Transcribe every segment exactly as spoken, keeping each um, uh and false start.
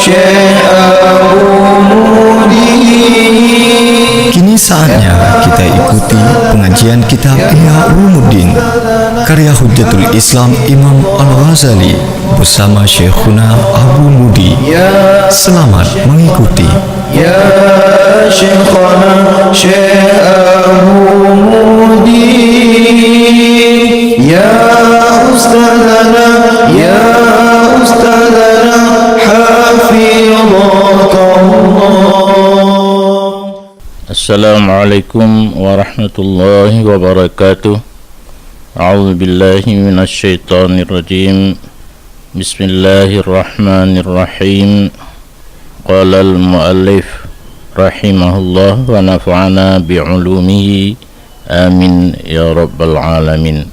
Syekh Abu Mudi. Kini saatnya kita ikuti pengajian kitab Ihya Ulumuddin karya Hujjatul Islam Imam Al-Ghazali bersama Syekhuna Abu Mudi. Selamat mengikuti. Ya Syekhana Syekh Abu Mudi, ya Ustazana, ya Ustazana, hafidhakallah. Assalamualaikum warahmatullahi wabarakatuh. A'udzu billahi minasy syaithanir rajim. Bismillahirrahmanirrahim. Qala al-muallif rahimahullah wa nafa'ana bi ulumihi. Amin ya rabbal alamin.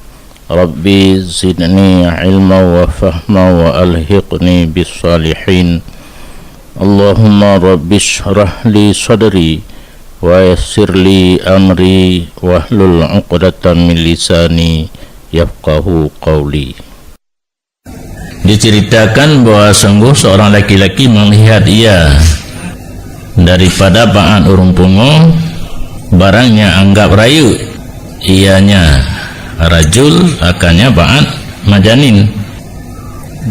Rabbi zidni ilma wa fahma wa alhiqni bis salihin. Allahumma rabbi shrah li sadri wa yassir li amri wahlul 'uqdatam min lisani yafqahu qawli. Diceritakan bahwa sungguh seorang laki-laki melihat ia daripada ba'at ureuëng pungo, barang nyang anggap rayeuk, ianya rajul, akannya ba'at majanin.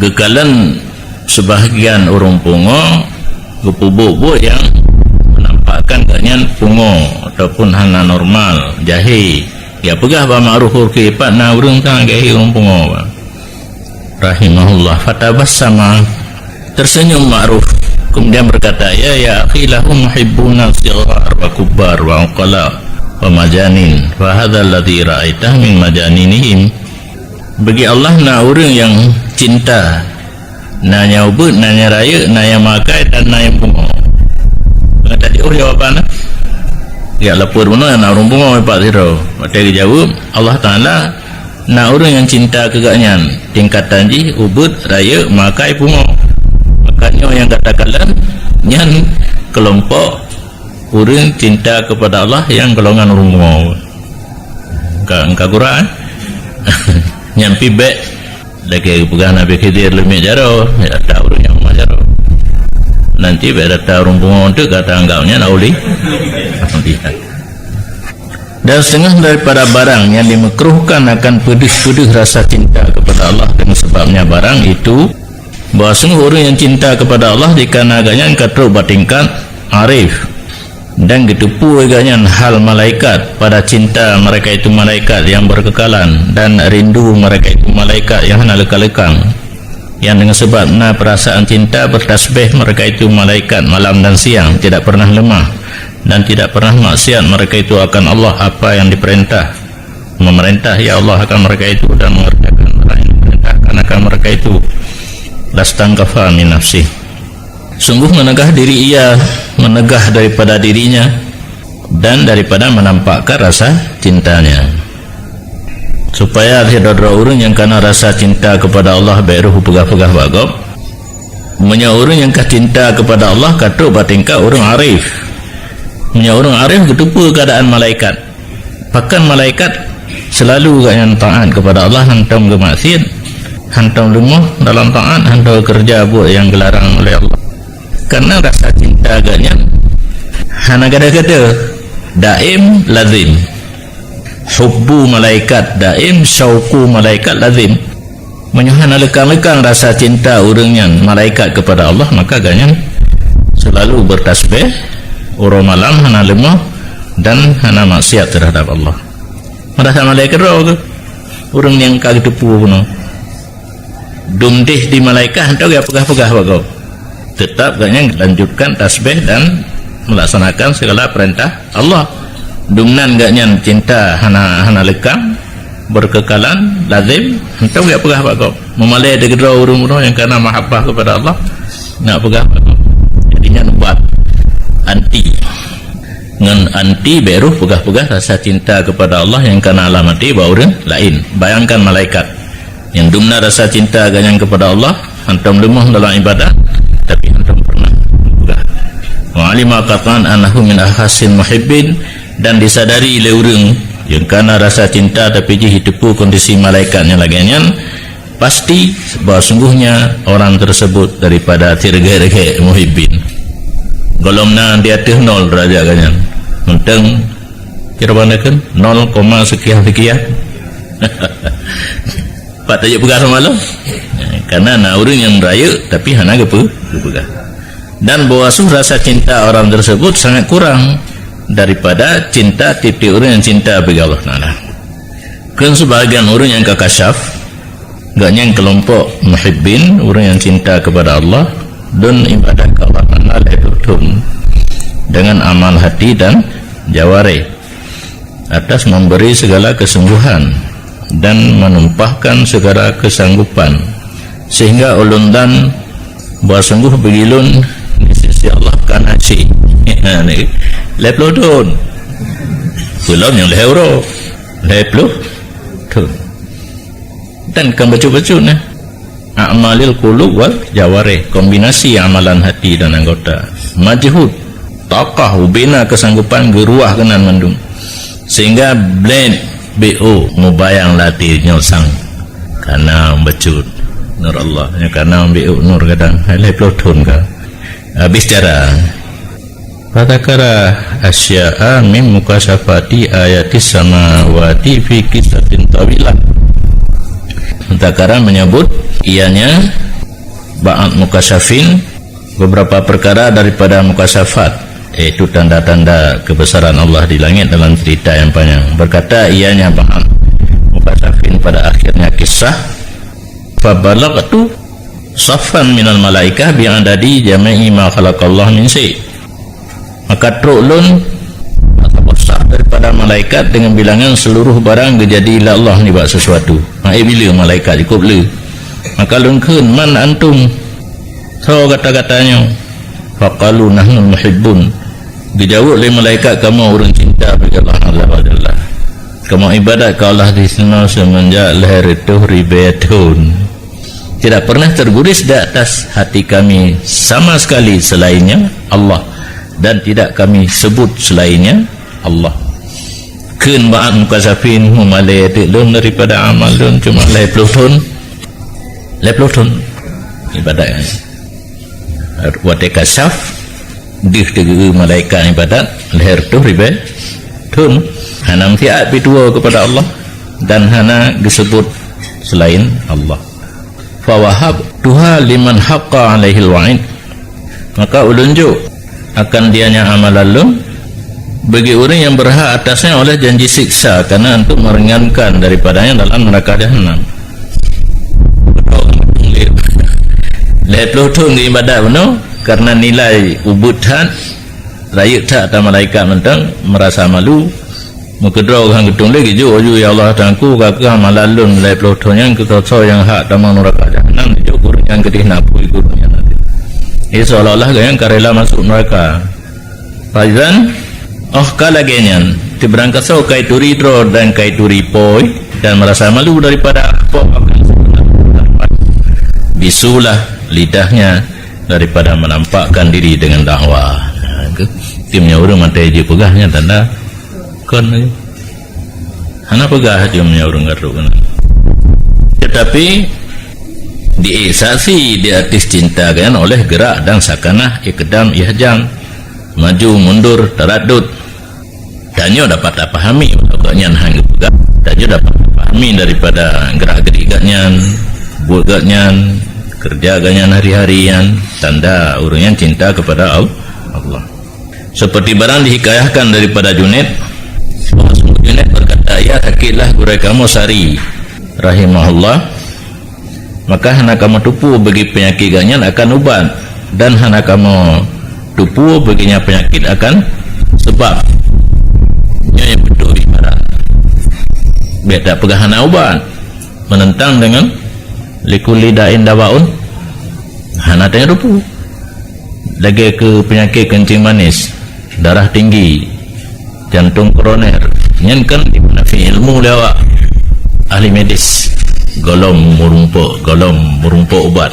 Geukalon sebahagian ureuëng pungo geupeubuet-buet nyang menampakkan gobnyan pungo ataupun hana normal, jahé. Geupeugah bak ma'ruf ureuëng keu pat na ureuëng ka jahé ureuëng pungo. Rahimahullah, fatabassama, tersenyum Ma'ruf, kemudian berkata, "Ya, ya akhi, lahum muhibbuna sighar wa kubbar wa uqala wa majanin, fa hadzal ladzi ra'aita min majaninihim." Bagi Allah na ureuëng nyang cinta, na nyang ubit, na nyang rayeuk, na nyang makai, dan na nyang pungo. Ngon tadi oh jawaban, ya lapor bunoe na ureuëng pungo pat sidroe. Watée geujaweueb, Allah Taala Na ureuëng nyang cinta keu gobnyan, tingkatan jih ubit, rayeuk, makai, pungo. Maka nyoe nyang gata kalon nyan keulompok ureuëng cinta keupada Allah nyang golongan ureuëng pungo. Ka, ka gura, eh? Nyan pih bék lagée geupeugah Nabi Khidir leumiek jaroe, ya, ta ureuëng nyang mat jaroe. Nanti bék ta ureuëng pungo teuk gata anggap nyan aulia. Dan setengah daripada barang yang dimakruhkan akan peudeuh-peudeuh rasa cinta kepada Allah, dan sebabnya barang itu, bahwa sungguh ureuëng yang cinta kepada Allah dikana gobnyan ka trok bak tingkat arif, dan geuteupeue gobnyan hal malaikat pada cinta mereka itu malaikat yang berkekalan, dan rindu mereka itu malaikat yang hana lekang-lekang. Yang dengan sebab na perasaan cinta bertasbih mereka itu malaikat malam dan siang, tidak pernah lemah dan tidak pernah maksiat mereka itu akan Allah apa yang diperintah, memerintah ya Allah akan mereka itu dan mengerjakan apa yang diperintahkan akan mereka itu. Lastangkafa min nafsih. Sungguh menegah diri ia, menegah daripada dirinya dan daripada menampakkan rasa cintanya. Supaya sidroe-droe ureuëng nyang kana rasa cinta kepada Allah bék rhoh peugah-peugah bak gob. Meunyoe ureuëng nyang ka cinta kepada Allah ka trok bak tingkat ureuëng arif. Meunyoe ureuëng arif geuteupeue keuadaan malaikat. Pakon malaikat selalu gobnyan taát kepada Allah, hantom geumaksiat, hantom leumoh dalam taát, hantom keureuja buet nyang geularang oleh Allah. Karena rasa cinta gobnyan hana gada-gada, daim lazim. Hubbu malaikat daim, syauqu malaikat lazim. Meunyoe hana lekang-lekang rasa cinta ureuëng nyan malaikat kepada Allah, maka gobnyan selalu bertasbih uroe malam, hana leumoh dan hana maksiat terhadap Allah. Meurasa malaikat droe keuh ureuëng nyang ka geuteupeue bunoe. Dum deh di malaikat hantom geupeugah-peugah bak gob. Tetap gobnyan lanjutkan tasbih dan melaksanakan segala perintah Allah. Dumnan gobnyan cinta hana, hana lekang, berkekalan, lazim, hantom geupeugah bak gob. Meumalée di keudroe ureuëng-ureuëng nyang kana mahabbah kepada Allah, nak peugah bak gob. Jadi nyan ubat anti. Ngon anti bék rhoh peugah-peugah rasa cinta kepada Allah nyang kana alamati bak ureuëng laén. Bayangkan malaikat. Nyang dumna rasa cinta gobnyan kepada Allah, hantom leumoh dalam ibadat, tapi hantom pernah peugah. Wa alima qat'an annahu min akhassil muhibbin, dan disadari lé ureuëng nyang kana rasa cinta tapi jih jiteupeue kondisi malaikat nyang lagée nyan, Pasti bahwa sungguhnya orang tersebut daripada tirgé-tirgé muhibbin. Gohlom na di ateueh nol derajat geuh nyan. Mantong kira banda kan nol koma sekian-sekian. Pat tajak peugah sama lo. Karena na ureuëng nyang rayeuk tapi hana geupeu-, geupeugah. Dan bahwa rasa cinta orang tersebut sangat kurang daripada cinta tiep-tiep ureuëng nyang cinta bagi Allah Taala. Kheun sebahagian ureuëng nyang ka kasyaf, geuhnyan keulompok muhibbin, ureuëng nyang cinta kepada Allah, dan ibadat keu Allah Taala lhée ploh thon dengan amal hati dan jawareh, atas memberi segala kesungguhan dan menumpahkan segala kesanggupan, sehingga ulôn dan bahwa sungguh bagi lôn di sisi Allah kana cit. Ha, ni. Lhée ploh thon. Belum nyang lhée uroe. Lhée ploh thon. Dan kan bacut-bacut nah. A'malil qulub wal jawareh, kombinasi amalan hati dan anggota. Majhud, taqah, ubena kesanggupan geuruah keunan mandum. Sehingga blét B O mubayang latih nyoe sang. Kana bacut nur Allah, nyoe kana B O nur kadang lhée ploh thon ka. Habis cara. Fadzakara asya'a min mukasyafati ayatis samawati fi qissatin tawilah. Fadzakara menyebut ianya ba'at mukasyafin, beberapa perkara daripada mukasyafat, yaitu tanda-tanda kebesaran Allah di langit dalam cerita yang panjang. Berkata ianya ba'at mukasyafin pada akhirnya kisah, "Fabalaghtu saffan minal malaikah bi'adadi jami'i ma khalaqallah min syai'." Maka trok lôn atawa saf daripada malaikat dengan bilangan seluruh barang geujadi lé Allah nibak sesuatu. Hai bila malaikat cukup le. Maka lôn kheun, "Man antum?" Soe gata-gata nyoe? Faqalu, "Nahnu muhibbun." Geujaweueb lé malaikat, "Kamoe ureuëng cinta bagi Allah Azza wa Jalla. Kamoe ibadat keu Allah disinoe seumenjak lhée reutôh ribée thon. Tidak pernah tergurus di atas hati kami sama sekali selainnya Allah, dan tidak kami sebut selainnya Allah." Kheun ba'at mukasyafin, mumalée teuk lôn daripada amal lôn cuma lhée ploh thon. Lhée ploh thon ibadat. Watée kasyaf, deuh teugeu malaikat ibadat lhée reutôh ribée thon. Hana meusiat pituwoe kepada Allah dan hana geusebut selain Allah. "Fawahabtuha liman haqqa alaihil wa'id." Maka ulôn jok akan dianya amalan lôn bagi ureuëng yang berhak atasnya oleh janji siksa, karena untuk meringankan daripadanya dalam neraka jahanam. Lhée ploh thon geuibadat bunoe karena nilai ubit that, rayeuk that ata malaikat mantong merasa malu. Meukeudroe geuhanggeutung lé geujok, "Aju ya Allah Tuhanku, ka keuh amalan lôn lhée ploh thon nyan keu soe-soe nyang hak tamong nuraka jahanam, dijok gurée nyan keudeh na pui gurée nyan." Jadi seolah-olah geuhnyan ka rela masuk neraka. Faizan, oh ka lagée nyan, sibarang kasoe kai turi droe dan kai turi poi dan merasa malu daripada apa akan sebenarnya dapat, bisulah lidahnya daripada menampakkan diri dengan dakwah. Nah, itu tim nyang ureuëng mantong jipeugah nyan tanda kon laju. Hana peugah jeuem nyan ureuëng garok keunan. Tetapi diiksasi di atas cinta kalian oleh gerak dan sakanah ikdam ihjam, maju mundur, taraddud. Tanyoe dapat tapahami, gobnyan han geupeugah. Tanyoe dapat tapahami daripada gerak-gerik gobnyan, buet gobnyan, kerja gobnyan hari-hari nyan tanda ureuëng nyan cinta kepada Al-, Allah. Seperti barang dihikayahkan daripada Junaid, bahwa sungguh Junaid berkata, "Ya sakitlah gurée kamoe Sari rahimahullah, maka hana kamoe tupue bagi penyakit gobnyan akan ubat, dan hana kamoe tupue bagi nyan penyakit akan sebab." Nyoe nyang beutôi ibarat. Bék tapeugah hana ubat, menentang dengan likulli da'in dawaun, hana tanyoe tupue. Lagée keu penyakit kencing manis, darah tinggi, jantung koroner, nyan kan dipeuna fi ilmu lé awak ahli medis. Gohlom meurumpok, gohlom meurumpok ubat.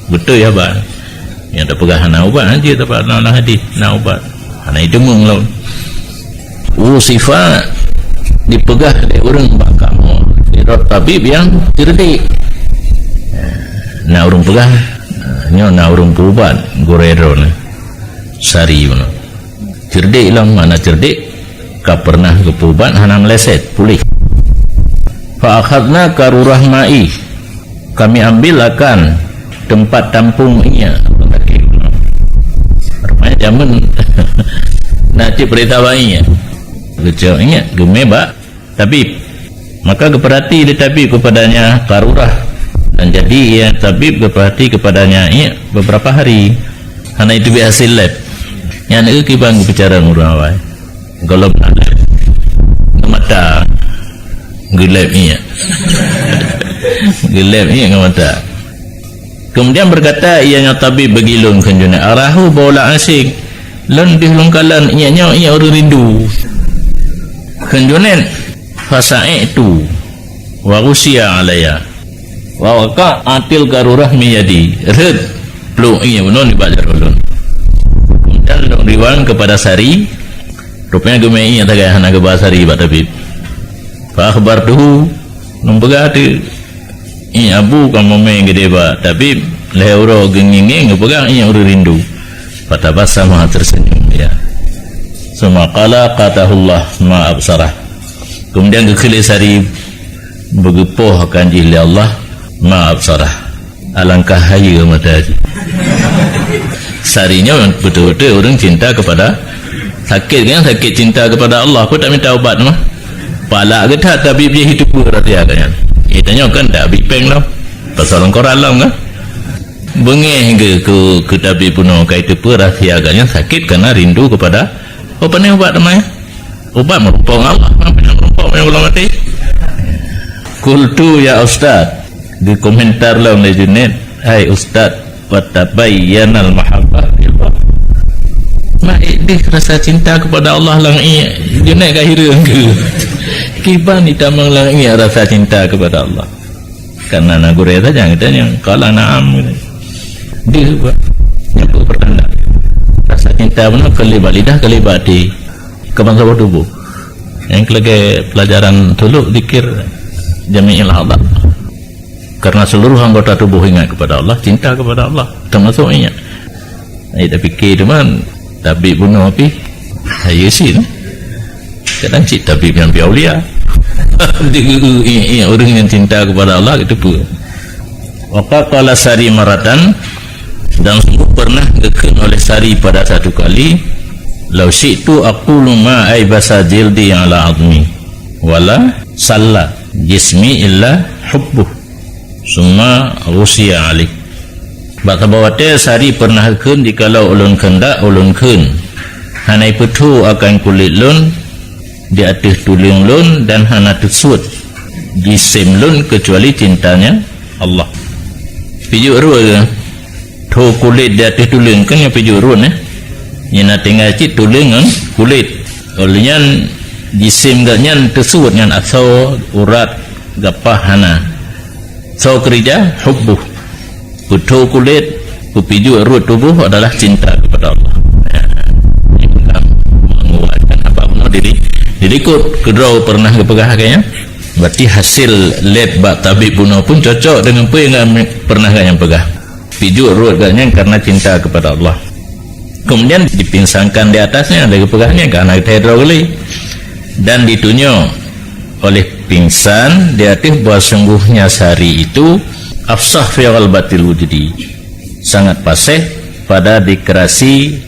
Beutôi haba. Nyang tapeugah hana ubat, hanjeuet tapeugah na hadis, na ubat. Hana iteumong lom. Usifa dipeugah lé ureuëng bak kamoe sidroe tabib nyang cerdik. Na ureuëng peugah, nyoe na ureuëng peuubat gurée droeneuh, sari bunoe. Ceurdik lom, makna ceurdik, ka peureunah geupeuubat hana meuleset, puléh. Fa akhadna qarurah ma'i, kami ambil akan tempat tampung iék. Rupanya jameun na cit peurintah bak iék. Geucok iék, geumé bak tabib. Maka geupeurati lé tabib kepadanya qarurah, dan jadi ia tabib geupeurati kepadanya iék beberapa hari. Hana iteubiet hasil lab. Nyan eu kiban geupeucara ureuëng awai. Gohlom na lab. Ngon mata geulab iék. Geulab iék ngon mata. Kemudian berkata ia nyang tabib bagi lôn kheun Junaid, "Arahu baulan asyik." Lôn deuh lôn kalon iék nyoe iék ureuëng rindu. Kheun Junaid, "Fasa'aitu wa ghusyiya alayya. Wa waqa'atil qarurah min yadi." Rhët pluek iék bunoe nibak jaroe lôn. Kemudian lôn riwang kepada sari, rupanya geumé iék sagai hana geuba sari bak tabib. Fa akhbartuhu, lôn peugah teuh. Iék Abu ka meumé geudeh bak tabib, lhée uroe geungieng-ngieng geupeugah iék ureuëng rindu. Fatabassama, tersenyum ia. Summa qala qatahullah ma absarah. Kemudian geukheun lé sari beugeupoh akan jih lé Allah ma absarah. Alangkah hayeue mata jih. Sari nyoe beutôi-beutôi ureuëng cinta kepada, sakét kan, sakét cinta kepada Allah. Peue tak mita ubat mah? Palak geuthat tabib jih iteupeue rahsia geuh nyan. Geutanyoe kan dak bipeng lom. Pasal longkoran lom kan? Beungéh geuh keu, keu tabib bunoe ka iteupeue rahsia geuh nyan sakét karena rindu kepada, oh, pane ubat teuma ya? Ubat meurumpok ngon Allah, apa nyang meurumpok nyang belum mati? Qultu ya ustaz, dikomentar lom lé Junaid, "Hai ustaz, wa tabayyanal mahabbah bil ba." Mak idih rasa cinta kepada Allah lang i Junaid ka hireung ke? Kiban itamong lang i rasa cinta kepada Allah. Karena na gurée saja kita yang qala na'am gitu. Dia buat yang pertanda. Rasa cinta benar kali bak lidah, kali bak hati. Keban saboh tubuh. Yang keulagée pelajaran tuluk zikir jami'il a'dha. Karena seluruh anggota tubuh ingat kepada Allah, cinta kepada Allah, termasuk ingat. Ai dak pike teuma tabib bunoe pih. Hai Yasin. Kadang cit tabib nyang pi aulia. Dia ureuëng yang cinta kepada Allah itu pun. Wa qala Sari maratan, dan sungguh pernah geukheun oleh Sari pada satu kali, "Lau syi'tu aqulu ma aibasa jildi ala azmi, wala salla jismi illa hubbuh, summa ghusiya alaih." Bak saboh watée Sari pernah kheun, "Jikalau ulôn keundak, ulôn kheun, hana ipeutho akan kulét lôn di ateueh tuleueng lôn dan hana teusuet jisem lôn keucuali cintanya Allah." Pijuet rot tho kulét di ateueh tuleueng, kan nyang pijuet rot, eh? Nyang na tinggai cit tuleueng ngon kulét. Oleh nyan jisem geuh nyan teusuet nyan asoe, urat, gapah hana. Soe keurija? Hubbuh. Peutho kulét, peupijuet rot tuboh adalah cinta kepada Allah. Ya. Ini bukan menguatkan apa benar diri. Jadi kot keudroe pernah geupeugah kayanya. Berarti hasil lab bak tabib bunoe pun cocok dengan apa yang pernah geupeugah. Pijuet rot geuh nyan karena cinta kepada Allah. Kemudian dipinsangkan di atasnya, lagée peugah nyan, karena geuteuh droe geuh lé. Dan ditunyok oleh pingsan di ateueh bahwa sungguhnya Sari itu afsah fi ghalabatil wujudi, sangat fasih pada deklarasi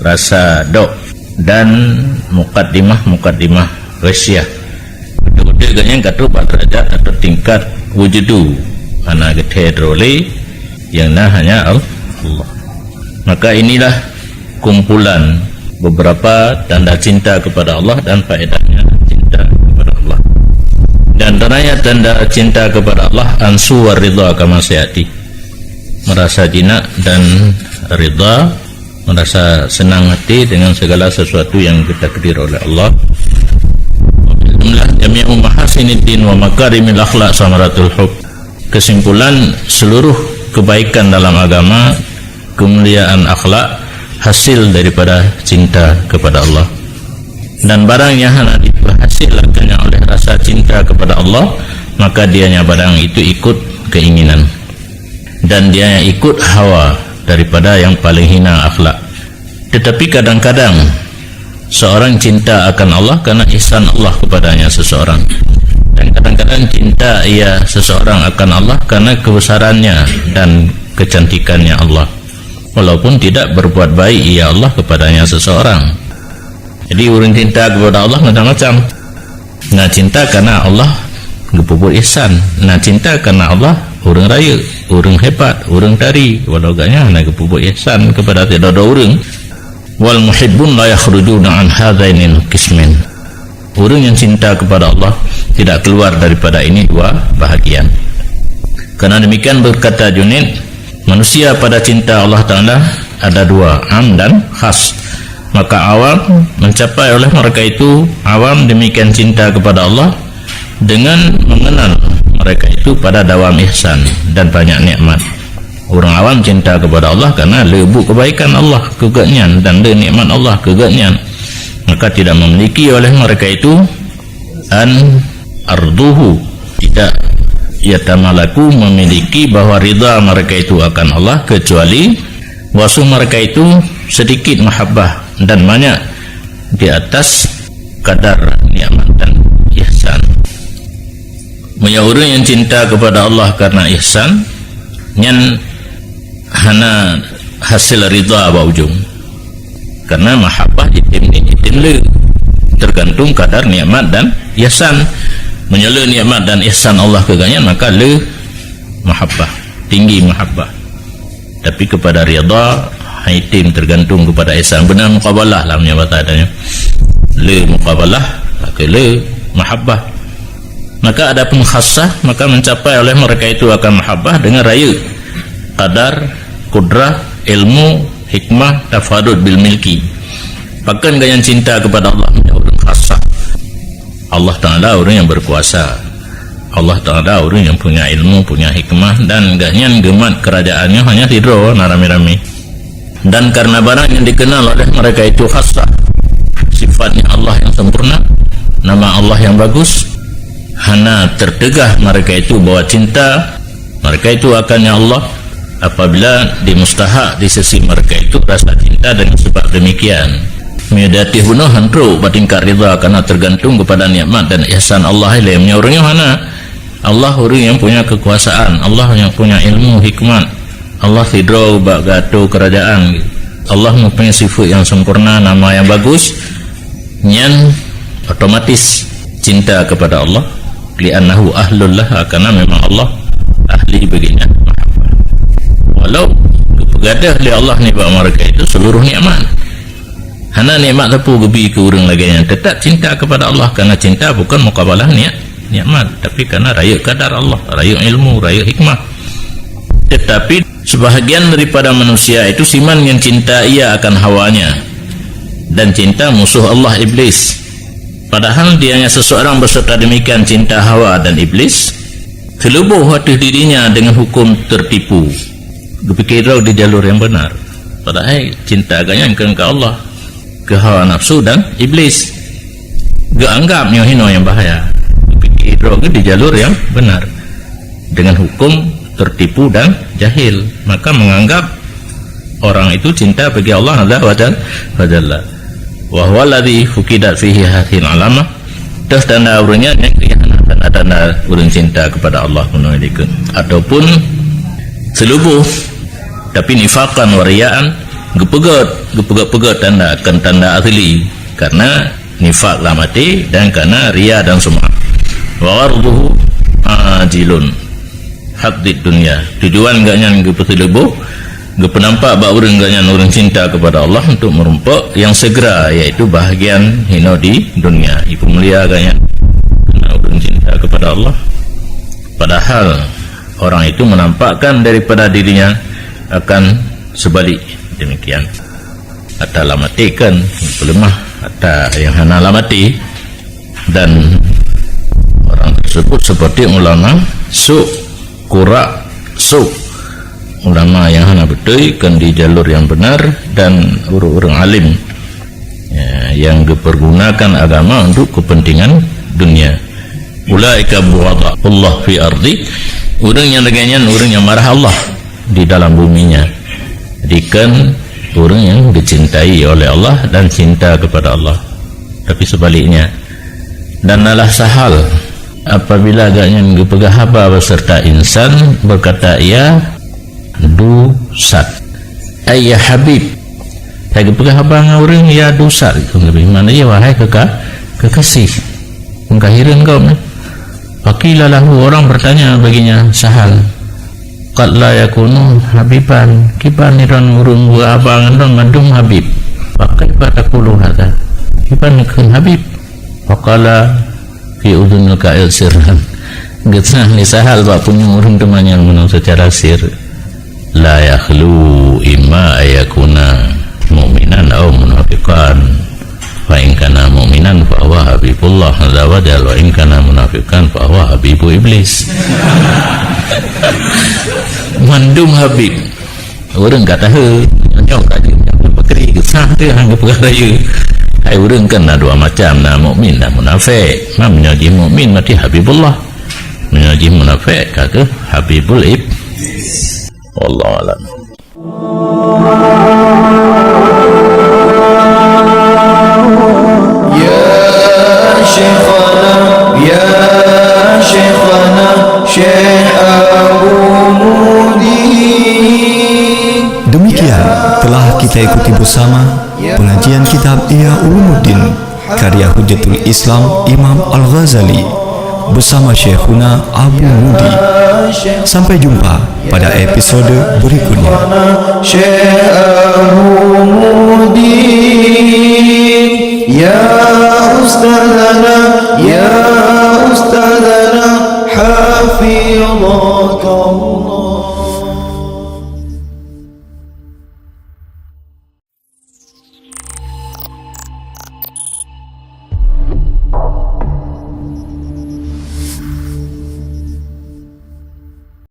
rasa dok dan mukaddimah-mukaddimah ghasyah. Betul-betul geuh nyan ka trok bak derajat atau tingkat wujudu, hana geuteuh droe lé, yang na hanya Al-, Allah. Maka inilah kumpulan beberapa tanda cinta kepada Allah dan faedahnya cinta kepada Allah. Dan antaranya tanda cinta kepada Allah ansu wa ridha kama sayati. Merasa jinak dan ridha, merasa senang hati dengan segala sesuatu yang ditakdir oleh Allah. Jumlah jami'u mahasiniddin wa makarimil akhlak samaratul hub. Kesimpulan, seluruh kebaikan dalam agama, kemuliaan akhlak, hasil daripada cinta kepada Allah. Dan barang yang hana diperhasilkannya oleh rasa cinta kepada Allah, maka dianya barang itu ikut keinginan. dan dia yang ikut hawa daripada yang paling hina akhlak. Tetapi kadang-kadang seorang cinta akan Allah karena ihsan Allah kepadanya seseorang. Dan kadang-kadang cinta ia seseorang akan Allah karena kebesarannya dan kecantikannya Allah, walaupun tidak berbuat baik ia Allah kepadanya seseorang. Jadi, ureuëng cinta kepada Allah macam-macam. Na cinta karena Allah geupeubuet ihsan. Na cinta karena Allah ureuëng rayeuk, ureuëng hebat, ureuëng tari, walau gobnyan hana geupeubuet ihsan kepada sidroe-droe ureuëng. Wal muhibbun la yakhrujuna an hadzainil qismain. Ureuëng yang cinta kepada Allah tidak keluar daripada ini dua bahagian. Karena demikian berkata Junaid, manusia pada cinta Allah Ta'ala ada dua, am dan khas. Maka awam mencapai oleh mereka itu, awam demikian cinta kepada Allah dengan mengenal mereka itu pada dawam ihsan dan banyak nikmat. Ureuëng awam cinta kepada Allah karena le buet kebaikan Allah keu gobnyan dan le nikmat Allah keu gobnyan. Maka tidak memiliki oleh mereka itu an arduhu, tidak yatamalaku, memiliki bahwa ridha mereka itu akan Allah, kecuali bahwa mereka itu sedikit mahabbah dan banyak di atas kadar nikmat dan ihsan. Meunyoe ureuëng yang cinta kepada Allah karena ihsan, nyan hana hasil ridha bak ujong. Karena mahabbah item ni item le, tergantung kadar nikmat dan ihsan. Meunyoe le nikmat dan ihsan Allah keu gobnyan, maka le mahabbah, tinggi mahabbah. Tapi kepada ridha, hai item tergantung kepada ihsan. Beuna muqabalah lah meunyoe bahasa tanyoe. Le muqabalah, maka le mahabbah. Maka adapun khassah, maka mencapai oleh mereka itu akan mahabbah dengan rayeuk kadar, kudrah, ilmu, hikmah, tafadud bil milki. Pakon gobnyan cinta kepada Allah, ureuëng khassah. Allah Ta'ala ureuëng yang berkuasa. Allah Ta'ala ureuëng yang punya ilmu, punya hikmah, dan gobnyan geumat kerajaannya hanya sidroe, na ramé-ramé. Dan karena barang yang dikenal oleh mereka itu khassah, sifatnya Allah yang sempurna, nama Allah yang bagus, hana tertegah mereka itu bahwa cinta mereka itu akannya Allah apabila dimustahak di sisi mereka itu rasa cinta dengan sebab demikian. Meudati bunoe hantrok bak tingkat ridha karena tergantung kepada nikmat dan ihsan Allah ilaihi. Meunyoe ureuëng nyoe hana, Allah ureuëng yang punya kekuasaan, Allah yang punya ilmu hikmat, Allah sidroe bak geuato keurajeuen, Allah mempunyai sifat yang sempurna, nama yang bagus, nyan otomatis cinta kepada Allah, li'annahu ahlul laha, karena memang Allah ahli baginya. Walau geupeugadôh lé Allah nibak mereka itu seluruh nikmat, hana nikmat sapeue geubi keu ureuëng lagée nyan, tetap cinta kepada Allah, karena cinta bukan mukabalah ni-, nikmat, tapi karena rayeuk kadar Allah, rayeuk ilmu, rayeuk hikmah. Tetapi sebahagian daripada manusia itu siman ngon cinta ia akan hawanya dan cinta musuh Allah, Iblis. Padahal dianya seseorang berserta demikian cinta hawa dan Iblis, seuleuboh ateueh dirinya dengan hukum tertipu. Geupike droe di jalur yang benar. Padahai cinta geuh nyan keu Allah, keu hawa nafsu dan Iblis. Geuanggap nyoe hinoe nyang bahaya. Geupike droe geuh di jalur yang benar. Dengan hukum tertipu dan jahil, maka menganggap orang itu cinta bagi Allah Azza wa Jal-, wa Jalla. Wa huwa alladzi fuqidat fihi hadhil alamah. Teuh tanda ureuëng nyan nyang keu hana tanda-tanda ureuëng cinta kepada Allah bunoe dikeue. Ataupun seuleuboh, tapi nifaqan wa riyaan, geupeugét, geupeugét-peugét tanda, kon tanda asli. Karena nifak lam até dan karena ria dan sum'ah. Wa gharduhu ajilun, hadid dunya. Tujuan geuh nyan geupeuseuleuboh, geupeunampak bak ureuëng geuh nyan ureuëng cinta kepada Allah untuk meurumpok yang segera, yaitu bahagian hinoe di dunia. Ipeumulia geuh nyan karena ureuëng cinta kepada Allah. Padahal orang itu menampakkan daripada dirinya akan sebalik demikian. Ata lam até kan peuleumah ata nyang hana lam até. Dan orang tersebut seperti ulama su', kurak su', ulama yang hana beutôi, kon di jalur yang benar, dan ureuëng-ureuëng alim, ya, yang dipergunakan agama untuk kepentingan dunia. Ulaika bughadha Allah fi ardi, ureuëng nyang lagée nyan ureuëng nyang marah Allah. di dalam buminya. Jadi kan ureuëng nyang dicintai oleh Allah dan cinta kepada Allah. Tapi sebaliknya, dan nalah sahal apabila agaknya geupeugah haba beserta insan, berkata ia dusat. Ayah Habib, saya geupeugah haba ngon ureuëng ya dusat, itu lebih mana ya wahai keka-, kekasih. Mengkahiran kau ni. Faqila lahu, orang bertanya baginya, sahal. Qad la yakunu habiban. Kiban ni don ureuëng buah abang don mandum habib. Fa kaifa taqulu hadza? Kiban ni kheun habib? Faqala fi udzunil qa'il sirran. Geuteupeugah ni sahal bak punyueng ureuëng teumanyong meunan secara sir. La yakhlu imma ayakuna mu'minan aw munafiqan. Fa in kana mu'minan fa huwa habibullah azza wa jalla, wa in kana munafiqan fa huwa habibu iblis. Mandum habib. Ureuëng ka tahu, nyoe ka jeuet nyoe peukri, sah teuh hana peugah rayeuk. Hai ureuëng kan na dua macam, na mukmin, na munafik. Meunyoe jih mukmin berarti habibullah. Meunyoe jih munafik ka keuh habibul iblis. Wallahu a'lam. Ya Syekhana, ya Syekhana, Syekh Abu Mudi. Demikian telah kita ikuti bersama pengajian kitab Ihya Ulumuddin karya Hujjatul Islam Imam Al-Ghazali bersama Syekhuna Abu Mudi. Sampai jumpa pada episode berikutnya. Syekh Abu Mudi, ya Ustazana, ya Ustazana, hafizakallah.